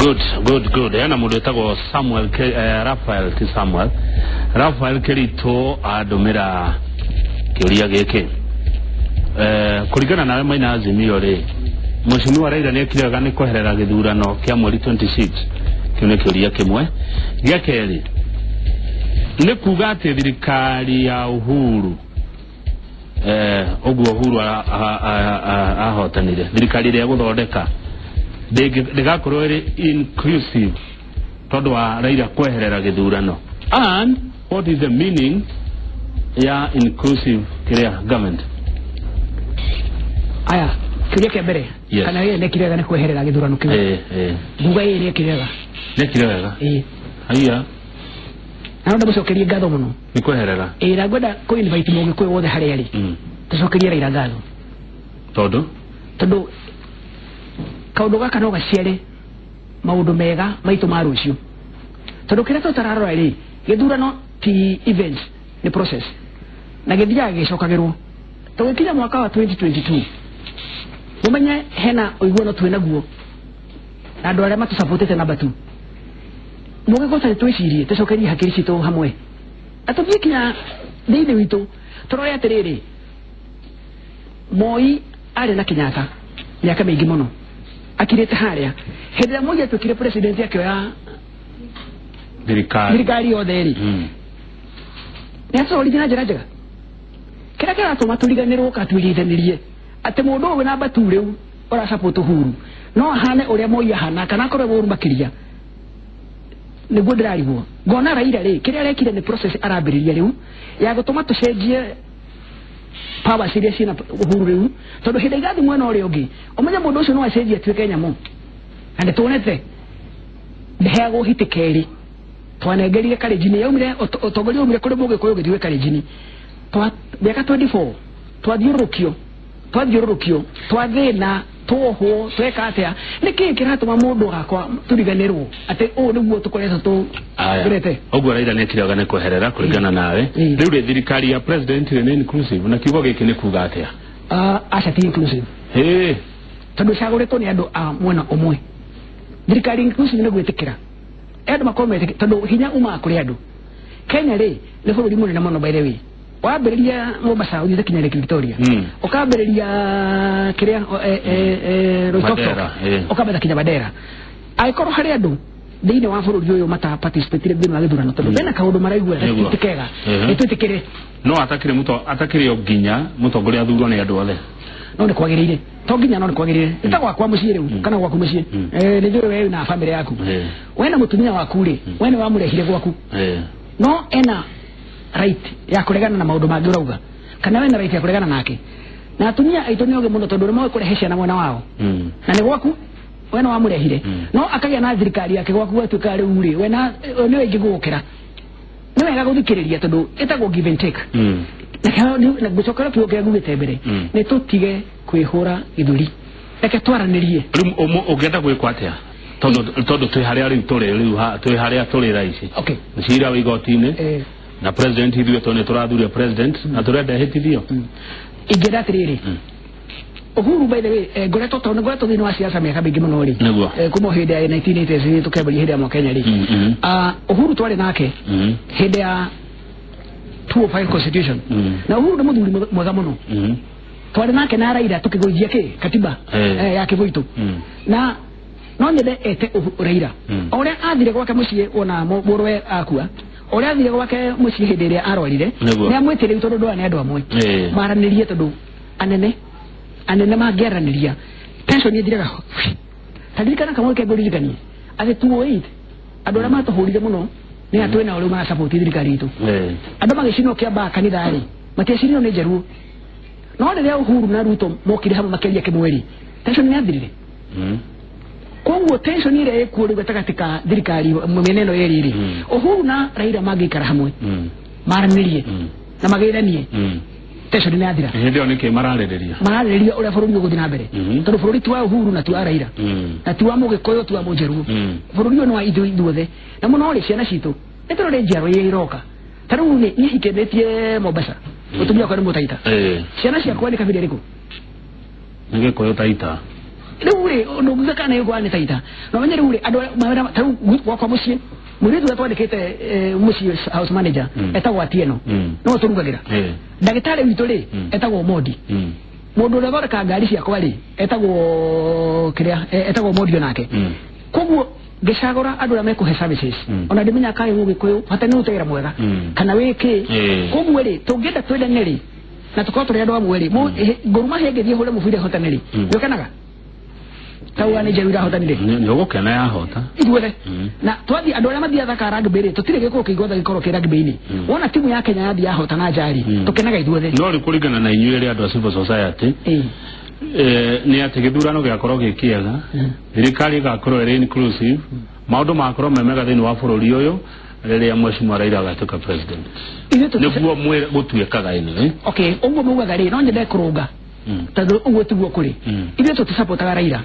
Good, good, good. Hena mũndũ wĩtagwo Samuel Raphael, ti Samuel, Raphael Kirito andũmĩra kĩũria gĩkĩ. Kũringana nawe Maina Azimio rĩ, Mheshimiwa Raila nĩ ekire wega nĩ kweherera gĩthurano kĩa mweri 26? Kĩu nĩ kĩũria kĩmwe. Gĩa kerĩ nĩ kuga atĩ thirikari ya Uhuru, ũguo Uhuru ahotanire, thirikari ĩrĩa ĩgũthondeka ndĩgakorwo ĩrĩ inclusive tondũ wa Raila kweherera gĩthurano, and what is the meaning ya inclusive kĩrĩa government? Aya, kĩũria kĩa mbere, Yes. kana yeye nĩekire wega nĩ kweherera gĩthurano kĩu? Eh. Nguga ĩĩ, nĩekire wega. Nĩekire wega? Ĩĩ. Haiya. Na no ndamũcokerie ngatho mũno. Nĩ kweherera? Ĩĩ, na ngwenda kũ invite mũgĩkũyũ wothe harĩa arĩ, tũcokerie Raila ngatho. Tondũ? Tondũ kaũndũ gaka no gaciare maũndũ mega maitũ ma rũciũ, tondũ kĩrĩa tũtararora rĩ, gĩthurano ti event, nĩ process, na gĩthiaga gĩgĩcokagĩrwo. Tũgĩkinya mwaka wa 2022, mũmenye hena ũiguano twĩ naguo na andũ arĩa matũsapotete. Namba 2, mũgĩkũta twĩcirie, tũcokerie hakiri citũ hamwe na tũthiĩ kinya thĩinĩ witũ, tũrore atĩrĩrĩ, Moi arĩ na Kenyatta mĩaka mĩingĩ mũno akirĩte harĩa. Hĩndĩ ĩrĩa Moi atuĩkire president, akĩoya thirikari, thirikari yothe rĩ, nĩ atũrorithie na njĩra njega. Kĩrĩa kĩratũma tũriganĩrwo kana twĩgeithanirie atĩ mũndũ ũyũ wĩ namba 2 rĩu ũrasupport Uhuru no ahane ũrĩa Moi ahana kana akorwo mũũru makĩria, nĩguo ndĩrarigwo. Ngona Raila rĩ, kĩrĩa arekire nĩ process arambĩrĩria rĩu ya gũtũma tũcenjie powers iria ciĩna Uhuru rĩu, tondũ hĩndĩ igathi mwena ũrĩa ũngĩ, ũmenye mũndũ ũcio no acenjie atuĩke nyamũ, na nĩtuonete ndĩheagwo hiti kerĩ. Twanengerire Kalenjin, yaumire ũtongoria waumire kũrĩ mũgĩkũyũ ũgĩthiĩ gwĩ Kalenjin. Twa mĩaka 24 twathiũrũrũkio, twathĩna, tuohwo, tweka atĩa. Nĩkĩĩ kĩratũma mũndũ wakwa tũriganĩrwo atĩ ũũ nĩguo tũkoretwo Aya. tũgerete? Ũguo Raila nĩ ekire wega nĩ kweherera kũringana nawe? Mm. Rĩu rĩ, thirikari ya president rĩ, nĩ inclusive, na kiugo gĩkĩ nĩ kuga atĩa? Ah, aca, ti inclusive. Ĩ. Tondũ cagũrĩtwo nĩ andũ a mwena ũmwe. Thirikari inclusive nĩ gwĩtĩkĩra andũ makorwo metĩkĩra, tondũ hinya umaga kũrĩ andũ. Kenya rĩ, nĩ bũrũri mũnene mũno, by the way. Wambĩrĩria Mombasa ũthiĩte kinya Lake Victoria, ũkambĩrĩria kĩrĩa Loitoktok, Mandera, eh. ũkambata kinya Mandera. Angĩkorwo harĩ andũ thĩinĩ wa bũrũri ũyũ mata participate thĩinĩ wa gĩthurano tondũ mena kaũndũ maraigua ti kega, nĩtwĩtĩkĩre. No atakĩrĩ mũto atakĩrĩ o nginya mũtongoria athurwo nĩ andũ othe? No nĩ kwagĩrĩire, to nginya, no nĩ kwagĩrĩire. Nĩ ta gwakwa mũciĩ rĩu, kana gwaku mũciĩ. Nĩ njũĩ we na bamĩrĩ yaku, we na mũtumia waku rĩ, we nĩ wamũrehire gwaku, no ena right ya kũregana na maũndũ mangĩ ũrauga, kana we na right ya kũregana nake. Na atumia aitũ nĩ ogĩ mũno, tondũ nĩ moĩ kũrehe ciana mwena wao, na nĩ gwaku, we nĩ wamũrehire, no akagĩa na thirikari yake gwaku, gwatuĩka rĩu rĩ, we na nĩwe ingĩgũgũkĩra. Nĩ wega gũthikĩrĩria, tondũ ĩtagwo give and take. Na ngũcokera kiugo kĩrĩa ngugĩte mbere, nĩ tũtige kwĩhũra gĩthũri, reke twaranĩrie. Rĩu ũngĩenda gwĩkwo atĩa, tondũ twĩ harĩa rĩu tũrĩ rĩu, twĩ harĩa tũrĩ thaa ici? Cira wĩ igoti-inĩ, na president, ithuĩ tondũ nĩ tũrathuria president na tũrenda ĩhĩtithio. Ingĩenda atĩrĩrĩ, Uhuru, by the way, ngoretwo, tondũ ngoretwo thĩinĩ wa siasa mĩaka mĩingĩ mũno rĩ, kuma hĩndĩ ya 1980s tũkĩambĩrĩria hĩndĩ ya Mwakenya rĩ, Uhuru twarĩ nake hĩndĩ ya 205 constitution, na Uhuru nĩ mũthuri mwega mũno. Twarĩ nake na Raila tũkĩgũithia kĩ katiba ya kĩbũitũ, na no nyende ete Raila o ũrĩa athire gwake mũciĩ wona mũrũwe akua, ũrĩa athire gwake mũciĩ hĩndĩ ĩrĩa arwarire, nĩ amwĩtire rĩu, tondũ ndũa nĩ andũ amwe, maranĩrie, tondũ anene anene mangĩaranĩria tension ĩthiraga. Ta ririkana kamwe ke ngũririkanie atĩ 208 andũ arĩa matũhũrire mũno nĩ atwĩ nao rĩu marasupport thirikari itũ. Andũ magĩcinwo kĩambaa kanitha rĩ, matiacinirwo nĩ njaruo, no rĩrĩa Uhuru na Ruto mokire hamwe makĩaria kĩmwe rĩ, tension nĩ yathirire. Koguo tension ĩrĩa ĩkuo rĩu gatagatĩ ka thirikari mĩena ĩno ĩrĩ rĩ, Uhuru na Raila mangĩikara hamwe, maranĩrie na mageithanie, tension nĩ yathira. Hĩndĩ ĩyo nĩkĩ mararĩrĩria? Mararĩrĩria ũrĩa bũrũri ũgũthiĩ na mbere, tondũ bũrũri ti wa Uhuru na ti wa Raila, na ti wa Mũgĩkũyũ, ti wa Mũnjaruo. Bũrũri ũyũ nĩ wa ithuĩ ithuothe, na mũno rĩ, ciana citũ nĩ tũrore njiaro iria iroka. Ta rĩu nĩ niĩ hikĩrĩtie Mombasa, mũtumia wakwa nĩ Mũtaita. Ciana ciakwa nĩ kabira ĩrĩkũ? Nĩ Gĩkũyũ, Taita. Rĩu rĩ ndũngiuga kana nĩ ngwa nĩ Taita. Na ũmenye rĩu rĩ andũ mawĩra ta rĩu gwakwa mũciĩ mũirĩtu ũrĩa twandĩkĩte mũciĩ house manager etagwo Atieno. No tũrugagĩra. Ndagĩtarĩ witũ rĩ etagwo Modi. Mũndũ ũrĩa ũthondekaga ngari ciakwa rĩ etagwo kĩrĩa etagwo Modi onake. Koguo ngĩcagũra andũ arĩa mekũhe services ona ndĩmenya kana wĩ Mũgĩkũyũ bata nĩ ũrute wĩra mwega kana wĩ kĩ. Koguo rĩ tũngĩenda twendane rĩ na tũkorwo tũrĩ andũ amwe rĩ Gor Mahia ĩngĩthiĩ hũre mũbira ĩhotane rĩ nĩũkenaga tauga nĩ njeru irahotanire nĩ ũgũkena yahota ithuothe. Na twathiĩ andũ arĩa mathiaga thaka rugby rĩ tũtirĩ gĩkũyũ kĩngĩhota gĩkorwo kĩ rugby-inĩ. Wona timu ya Kenya yathiĩ yahotana nja rĩ tũkenaga ithuothe. No rĩ kũringana na inyuĩ rĩ andũ a civil society nĩ atĩ gĩthurano gĩgakorwo gĩ kĩega, thirikari ĩgakorwo ĩrĩ inclusive, maũndũ magakorwo me mega thĩinĩ wa bũrũri ũyũ rĩrĩa Mheshimiwa Raila agatuĩka president. Nĩguo gũtuĩkaga anyway. Okay, ũguo maugaga rĩ no nyende kũrũnga tondũ ũguo tiguo kũrĩ. Ithuĩ tũtisapotaga Raila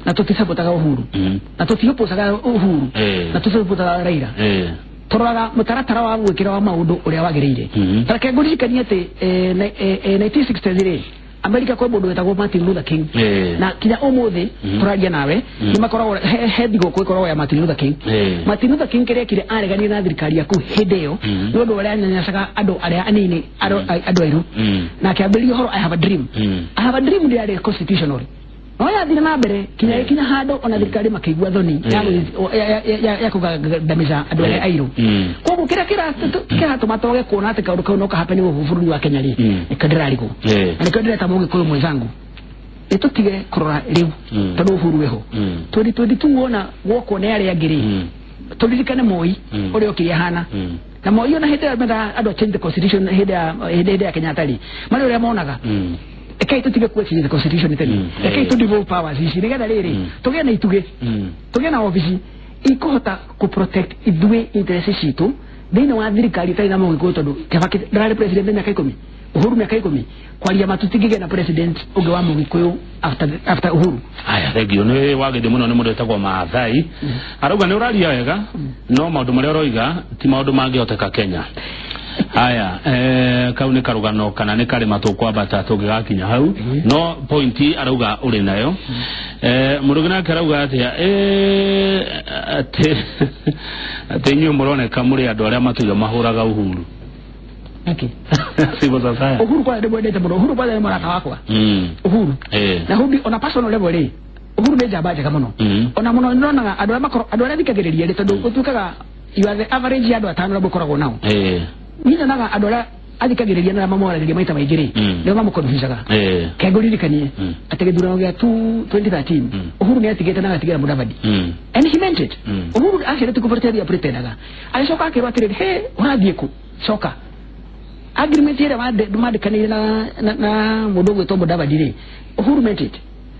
na tũtisapotaga Uhuru na tũtiũpũcaga Uhuru na tũtisapotaga Raila. Tũroraga mũtaratara wa gwĩkĩra wa maũndũ ũrĩa wagĩrĩire. Ta reke ngũririkanie atĩ 1963 rĩ America kwĩ mũndũ wetagwo Martin Luther King. Na kinya ũmũthĩ tũraria nawe nĩ makoragwo he thigũkũ ĩkoragwo ya Martin Luther King. Martin Luther King kĩrĩa ekire areganire na thirikari ya kũu hĩndĩ ĩyo nĩ ũndũ ũrĩa anyanyacaga andũ arĩa anini andũ airũ. Na akĩambĩrĩria ũhoro I have a dream. I have a dream ndĩarĩ constitutional. No yathire na mbere kinya ĩkinya handũ ona thirikari makĩigua thoni ya kũgandamiza andũ arĩa airũ. Koguo kĩrĩa kĩratũma twage kuona atĩ kaũndũ kau no kahappen gũkũ bũrũri wa Kenya rĩ nĩkĩo ndĩrarigwo. Na nĩkĩo ndĩreta Mũgĩkũyũ mwenzangu nĩ tũtige kũrora rĩu tondũ Uhuru wĩho. 2022 wona gwokwo nĩ arĩa angĩ rĩ tũririkane Moi ũrĩa okire ahana. Na Moi ona hĩndĩ ĩrĩa mendaga andũ a change the constitution hĩndĩ ya Kenyatta rĩ marĩ ũrĩa monaga. Rekei tũtige ku change the constitution tene. Rekei tũ devolve powers ici nĩgetha rĩrĩ tũgĩe na itugĩ tũgĩe na obici ikũhota kũ protect ithuĩ interest citũ thĩinĩ wa thirikari ĩtarĩ na Mũgĩkũyũ tondũ Kibaki ndararĩ president mĩaka 10 Uhuru mĩaka 10 kwaria ma tũtingĩgĩa na president ũngĩ wa Mũgĩkũyũ after Uhuru. Aya thengio nĩ wagĩthĩ mũno nĩ mũndũ wĩtagwo Maathai. Arauga nĩ ũraria wega no maũndũ marĩa ũroiga ti maũndũ mangĩhoteka Kenya. Aya kau nĩ karũgano kana nĩ karĩma tũkwambata tũngĩgakinya hau no pointi arauga ũrĩ nayo. Mũndũ ũngĩ nake arauga atĩa atĩ inyuĩ mũroneka mũrĩ andũ arĩa matũire mahũraga Uhuru. Okay. Civil society. Uhuru kwanza ndĩmwendete mũno. Uhuru kwanza nĩ mũrata wakwa. Uhuru. Na Uhuru ona personal level rĩ Uhuru nĩ njamba njega mũno. Ona mũno nĩndonaga andũ arĩa andũ arĩa thikagĩrĩria rĩ tondũ ũtuĩkaga you are the average ya andũ atano arĩa mũkoragwo nao. Niĩ nyonaga andũ arĩa athikagĩrĩria na arĩa mamwaragĩria maita maingĩ rĩ nĩo mamũconfusaga. Ke ngũririkanie atĩ gĩthurano gĩa 2013 Uhuru nĩ atigĩte na agatigĩra Mudavadi. And he meant it. Uhuru aciarĩte kũpretendia pretendaga. Agĩcoka akĩrwo atĩrĩrĩ he ũrathiĩ kũ coka. Agreement ĩrĩa mandĩkanĩire na mũndũ ũgwĩtwo Mudavadi rĩ Uhuru meant it.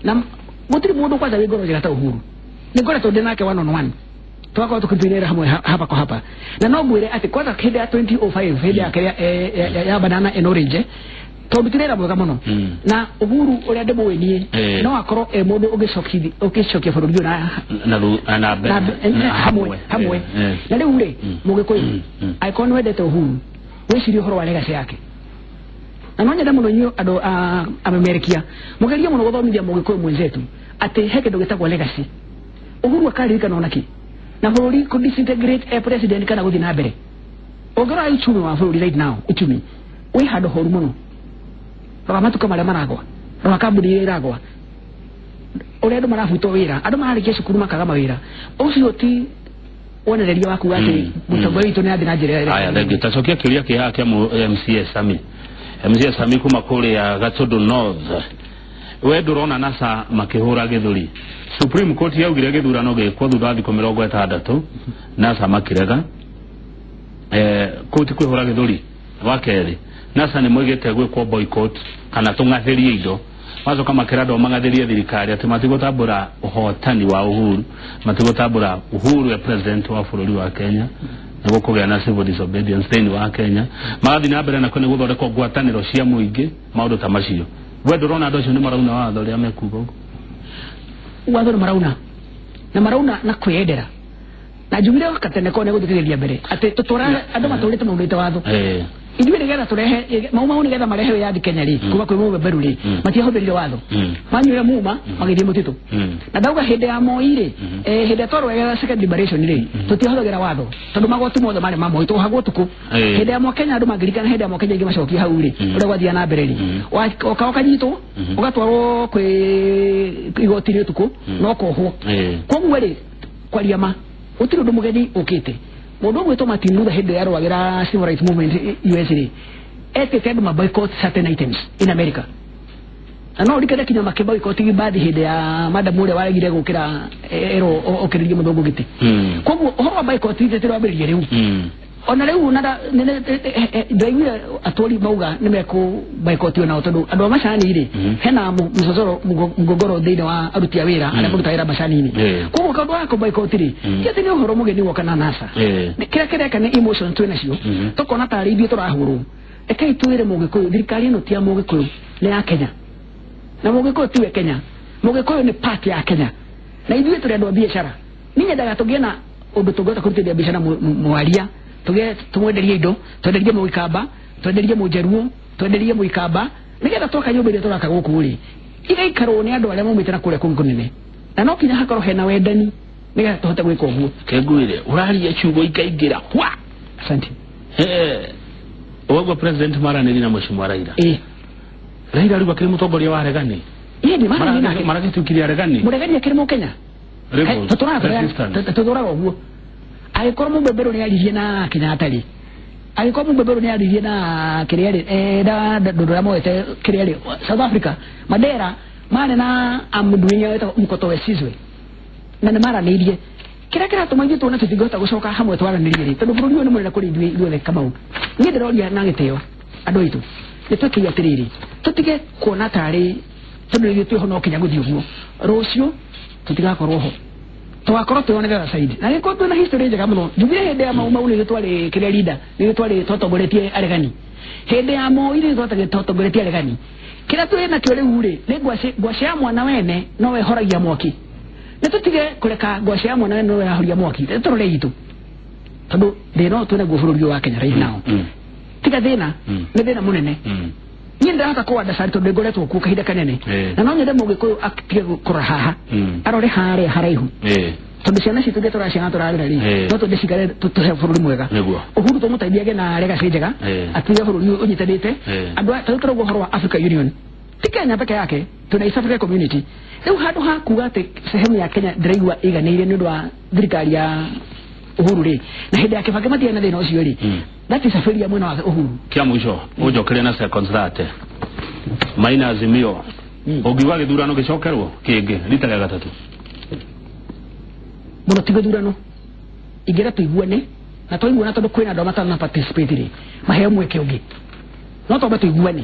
Na gũtirĩ mũndũ kwanza wĩ ngoro njega ta Uhuru. Nĩ ngoretwo ndĩ nake one on one. Twakorwo tũkĩrutanĩra hamwe hapa kwa hapa. Na no ngwĩre atĩ kwanza hĩndĩ ya 2005 hĩndĩ yake ya banana and orange tondutire wĩra mwega mũno. Na Uhuru ũrĩa ndĩmũĩ niĩ no akorwo e mũndũ ũngĩcokia bũrũri ũyũ na hamwe. Na rĩu rĩ Mũgĩkũyũ angĩkorwo nĩ wendete Uhuru wĩcirie ũhoro wa legacy yake. Na no nyende mũno inyuĩ andũ a amemerekia mũgerie mũno gũthomithia Mũgĩkũyũ mwenzetu atĩ he kĩndũ gĩtagwo legacy. Uhuru akaririkanwo nakĩ? Na bũrũri kũ disintegrate a president kana gũthiĩ na mbere. Ũngĩrora uchumi wa bũrũri right now uchumi wĩ handũ horu mũno. Rora matuka marĩa maragwa, rora kambuni iria iragwa, ũrĩa andũ marabutwo wĩra, andũ mararĩkia cukuru makaga mawĩra. Ũcio ti wonereria waku atĩ mũtongoria witũ nĩ athiĩ na njĩra ĩrĩa. Aya thengiũ tacokia kĩũria kĩ haha kĩa MCA Sami. MCA Sami kuma kũrĩa Gatũndũ North. We ndũrona NASA makĩhũra gĩthũri. Supreme Court yaugire gĩthurano gĩkwo thutha wa thikũ 60 NASA makĩrega. Kũu ti kwĩhũra gĩthũri. Wa kerĩ NASA nĩ moigĩte gwĩkwo boycott kana tũng'athĩrie indo. Macoka makĩra andũ mang'athĩrie thirikari atĩ matigũtambũra ũhotani wa Uhuru, matigũtambũra Uhuru ya president wa bũrũri wa Kenya nĩguo kũgĩa na civil disobedience thĩinĩ wa Kenya. Magathiĩ na mbere na nĩ gũthondekwo ngwatanĩro cia mũingĩ maũndũ ta macio. We ndũrona andũ acio nĩ marauna watho ũrĩa mekuga ũguo? Watho nĩ marauna na marauna na kwĩyendera. Na njugire gatene ko nĩ gũthikĩrĩria mbere atĩ tũtũraga andũ matũrĩte maunĩte watho. Ithuĩ nĩgetha tũrehe mau mau nĩgetha marehe wĩyathi Kenya rĩ kuma kwĩ mũbeberu rĩ matiahũthĩrire watho manyuire muma magĩthiĩ mũtitũ na ndauga hĩndĩ ya Moi rĩ hĩndĩ ĩrĩa twarũagĩra second liberation rĩ tũtiahũthagĩra watho tondũ magoti mothe marĩ ma Moi twohagwo ũtukũ hĩndĩ ya Mwakenya andũ mangĩririkana hĩndĩ ya Mwakenya ingĩ macokia hau rĩ ũrĩa gwathiaga na mbere rĩ ũka ũkanyitwo ũgatwarwo kwĩ igoti-inĩ ũtukũ na ũkohwo koguo rĩ kwaria ma gũtirĩ ũndũ mũgeni ũkĩte mũndũ ũgwĩtwo Martin Luther hĩndĩ ĩrĩa arũagĩra civil rights movement US rĩ etĩte andũ ma boycott certain items in America na no ũrikane kinya makĩ boycott mbathi hĩndĩ ya madam ũrĩa waregire gũkĩra erwo okĩrĩrie mũthũngũ gĩtĩ koguo ũhoro wa boycott ithe tũrambĩrĩria rĩu ona rĩu ndaiguire atwari mauga nĩ mekũ boycott nao tondũ andũ a macani rĩ hena mũcocoro mũgogoro thĩinĩ wa aruti a wĩra arĩa marutaga wĩra macani-inĩ koguo kaũndũ gaka boycott rĩ ti atĩ nĩ ũhoro mũgeni woka na NASA kĩrĩa kĩreka nĩ emotion twĩ nacio tũkona tarĩ ithuĩ tũrahũrwo rekei twĩre mũgĩkũyũ thirikari ĩno ti ya mũgĩkũyũ nĩ ya Kenya na mũgĩkũyũ tiwe Kenya mũgĩkũyũ nĩ part ya Kenya na ithuĩ tũrĩ andũ a biacara niĩ nyendaga tũgĩe na ũndũ tũngĩhota kũrutithia biacara mwaria tuge tumwenderie indo twenderie mũikamba twenderie mũnjaruo twenderie mũikamba nĩgetha twaka nyũmba iria tũraka gũkũ rĩ igaikarwo nĩ andũ arĩa maumĩte na kũrĩa kũngĩ kũnene na no kinya hakorwo hena wendani nĩgetha tũhote gwĩka ũguo kengwire ũraria ciugo ikaingĩra hwa asante ũguo president maranĩria na mheshimiwa Raila Raila rĩu akĩrĩ mũtongoria wa aregani ĩĩ nĩ maragĩtuĩkire aregani mũregani akĩrĩ mũkenya tũtũraga ũguo angĩkorwo mũbeberu nĩ aririe na Kenyatta rĩ angĩkorwo mũbeberu nĩ aririe na kĩrĩa rĩ na ndũndũ ũrĩa moete kĩrĩa rĩ South Africa Mandela marĩ na amũndũ wetagwo Mkoto we Sizwe na nĩ maranĩirie kĩrĩa kĩratũma ithuĩ tuone tũtingĩhota gũcoka hamwe twaranĩrie rĩ tondũ bũrũri ũyũ nĩ mũnene kũrĩ ithuĩ ithuothe Kamau niĩ ndĩroria na gĩtĩo andũ aitũ nĩ twĩkĩi atĩrĩrĩ tũtige kuona tarĩ tondũ ithuĩ twĩho no kinya gũthiĩ ũguo rũciũ tũtigakorwo ho tũgakorwo twĩ on the other side na gĩkorwo twĩna history njega mũno njugire hĩndĩ ya Mau Mau nĩithuĩ twarĩ kĩrĩa leader nĩithuĩ twarĩ twatongoretie aregani hĩndĩ ya Moi nĩithuĩ twatongoretie aregani kĩrĩa twĩ nakĩo rĩu rĩ nĩ ngwacĩ ya mwana wene no ĩhoragia mwaki nĩ tũtige kũreka ngwacĩ ya mwana wene no ĩrahoria mwaki tũrore itũ tondũ thĩna ũyũ twĩnaguo bũrũri ũyũ wa Kenya right now tiga thĩna nĩ thĩna mũnene niĩ ndĩrahota kũ understand tondũ ngoretwo kuo kahinda kanene na no nyende mũgĩkũyũ atige kũrora haha arore harĩa haraihu tondũ ciana citũ iria tũraciana tũrarera rĩ no twende cikare tũhe bũrũri mwega Uhuru tũmũteithiage na legacy njega atige bũrũri ũyũ ũnyitanĩte andũ tarĩu tũrauga ũhoro wa Africa Union ti Kenya peke yake tuna East Africa Community rĩu handũ ha kuga atĩ sehemu ya Kenya ndĩraigua ĩiganĩire nĩ ũndũ wa thirikari ya Uhuru rĩ na hĩndĩ ya Kibaki matiarĩ na thĩna ũcio rĩ that is a failure mwena wa Uhuru kia mũico ũnjokerie na seconds 30 Maina Azimio ũngiuga gĩthurano gĩcokerwo kĩngĩ rita rĩa gatatũ mũno ti gĩthurano ingĩra tũiguane na twaiguana tondũ kwĩna andũ matana participate rĩ maheo mweke ũngĩ no twambe tũiguane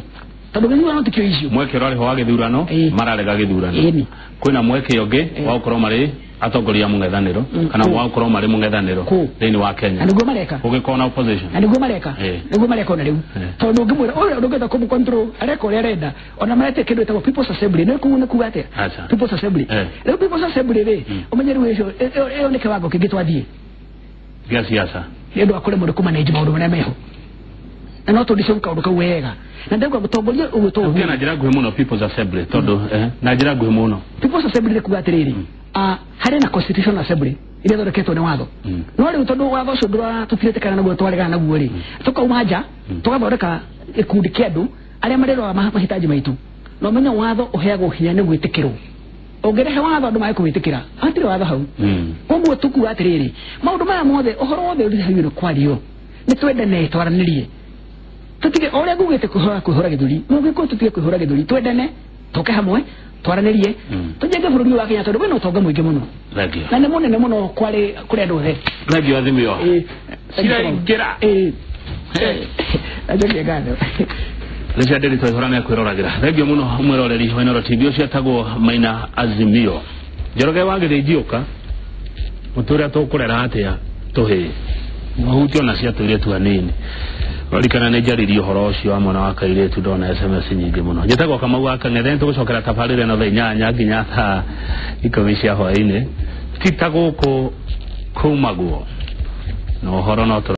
tondũ gĩthurano tikĩo issue mweke ũrarĩho wa gĩthurano mararega gĩthurano kwĩna mweke ũngĩ wa gũkorwo marĩ atongoria mũng'ethanĩro kana wa gũkorwo marĩ mũng'ethanĩro thĩinĩ wa Kenya na nĩguo mareka gũgĩkorwo na opposition na nĩguo mareka nĩguo mareka ona rĩu tondũ ũngĩmwĩra ũrĩa ndũngĩhota kũmũ control areka ũrĩa arenda ona marete kĩndũ gĩtagwo People's Assembly nĩ kũu nĩ kuga atĩa People's Assembly rĩu People's Assembly rĩ ũmenye rĩu ĩyo nĩ kĩwango kĩngĩ twathiĩ gĩa siasa nĩ ũndũ wa kũremwo nĩ kũmanage maũndũ marĩa meho na no tũndĩce kaũndũ kau wega na ndauga mũtongoria ũgwĩtwo Uhuru na njĩra nguhĩ mũno People's Assembly tondũ na njĩra nguhĩ mũno People's Assembly nĩ kuga atĩrĩrĩ harĩ na Constitutional Assembly iria ĩthondeketwo nĩ watho no rĩu tondũ watho ũcio tũtiretĩkana naguo twaregana naguo rĩ tũkauma nja tũgathondeka gĩkundi kĩa andũ arĩa marĩroraga mahitaji maitũ na ũmenye watho ũheagwo hinya nĩ gwĩtĩkĩrwo ũngĩrehe watho andũ mage kũwĩtĩkĩra hatirĩ watho hau koguo tũkuga atĩrĩrĩ maũndũ maya mothe ũhoro wothe ũrĩhairwo nĩ kwario nĩ twendane twaranĩrie tũtige o ũrĩa ngugĩte kwĩhũra gĩthũri mũgĩkũyũ tũtige kwĩhũra gĩthũri twendane tũke hamwe twaranĩrie tũjenge bũrũri wa Kenya tondũ wĩna ũtonga mũingĩ mũno na nĩ mũnene mũno kwarĩ kũrĩ andũ othe Thank you Azimio ciraingĩra njokie ngatho Richard Ndiritu Waihura nĩ akwĩroragĩra thengio mũno mwĩroreri wa Inooro TV ũcio etagwo Maina Azimio Njoroge wa Gĩthĩnjiũka mũtĩ ũrĩa tũkũrera atĩa tũhĩĩ mahutio na cia tũirĩtu anini rorikana nĩ njaririe ũhoro ũcio wa mwana wa kairĩtu ndona SMS nyingĩ mũno njĩtagwo Kamau wa Kang'ethe nĩtũgũcokera tabarĩra ĩno thaa 8 nginya thaa 10 cia hwaĩ-inĩ ti ta gũkũ kumagwo na ũhoro no.